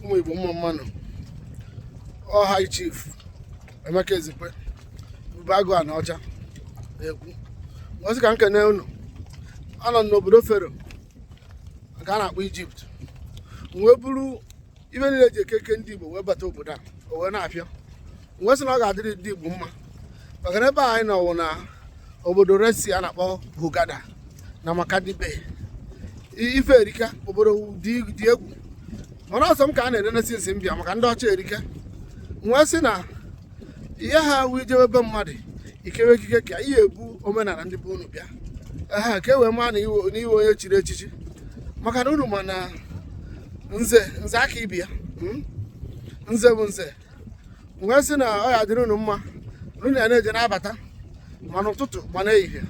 Ụmụ Igbo, mma mma nụ. Ọ High Chief Emeka Ezekwe, Ebube Agụ Anaọcha na-ekwu. M sị ka m kene unu. Anọ m n'obodo Fero nke a na-akpọ Ijipt. M wee buru ife niile eji eke eke ndị Igbo wee bata obodo a, o wee na-apịa. M wee sị na ọ ga-adịrị ndị Igbo mma, maka na ebe a anyị nọ wụ na obodo Red Sea a na-akpọ Hurghada na Makadi Bay. Ife erika, obodo dị egwu, mana ọsọ m ka a na-enene since m bịa maka ndị ọcha erika. M wee sị na ihe ha wụ ijebe be mmadụ ikewe ekike ka ihe ebu omenala ndị be unu bịa ha ka e wee maa na ị wụ onye chiri echichi, maka na unu ma na nze nze aka ibi ya, Nze bụ nze. M wee sị na ọ ya dịrị unu mma. Unu ya na-eje na-abata ma n'ụtụtụ ma n'ehihie.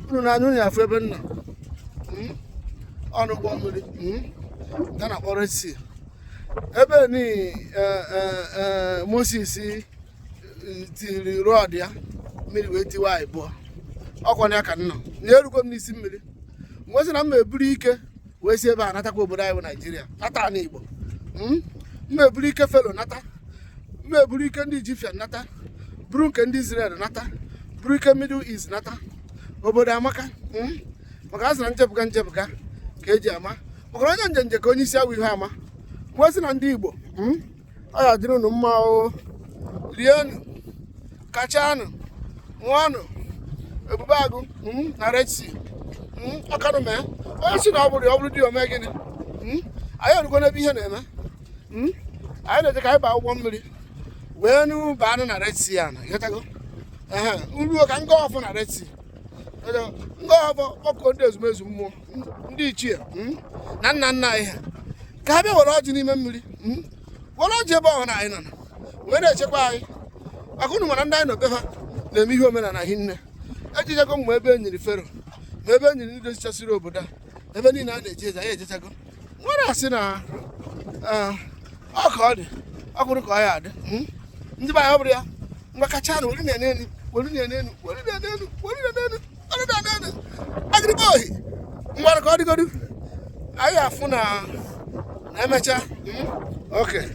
Unu na-anya unu ya afụ ebe m nọ, Ọnụ ụgbọ mmiri nke a na-akpọ Red Sea, ebe ni Moses tiri rod ya, mmiri wee tiwa abụọ. Ọkwa na ya ka m nọ na erugo m n'isi mmiri. M wee sị na m eburu ike wee si ebe a natakwa obodo anyị bụ Naijiria, nata ana Igbo. M eburu ike Fero nata, m eburu ike ndị Egyptian nata, buru nke ndị Israel nata, buru ike Middle East nata. Obodo amaka, Maka a sị na njepụga njepụga ka eji ama, maka na onye njenje ka onye isi awọ ihe ama. M wee sị na ndị Igbo, ọ ya dịrị unu mma o. Rienụ, kachanụ, ṅụọnụ. Ebube Agụ na Red Sea, ọkanụ mee onye si na ọ bụrụ ya, ọ bụrụ di ome gịnị? Anyị erugo n'ebe ihe na-eme. Anyị na-eje ka anyị baa ụgbọ mmiri wee nụ baanụ na Red Sea a na ịghọtago. Ehe, nruo ka m gọọ ọfọ na Red Sea, m gọọ ọfọ, kpọkuo ndị ezumezu mmụọ, ndị ichie na nna nna anyị ha, ka ha bịa were ọjị n'ime mmiri, were ọjị ebe ọhụrụ anyị nọ na wee na-echekwa anyị, maka unu mara ndị anyị nọ be ha na-eme ihe omenala hinne. Ejijego m ma ebe e nyiri Fero ma ebe e nyiri ndị dozichasịrị obodo a, ebe niile a na-eje eje, anyị ejechago. Nwere asị na ọ ka ọ dị, ọ bụrụ ka ọ ya adị, Ndị be anyị, ọ bụrụ ya, ngwa kacha na were na enu, were na enu, were na enu, were na enu, were na enu agịrịgba ohi. Ngwa, ka ọ dịgodu, anyị afụ na na emechaa. Okay.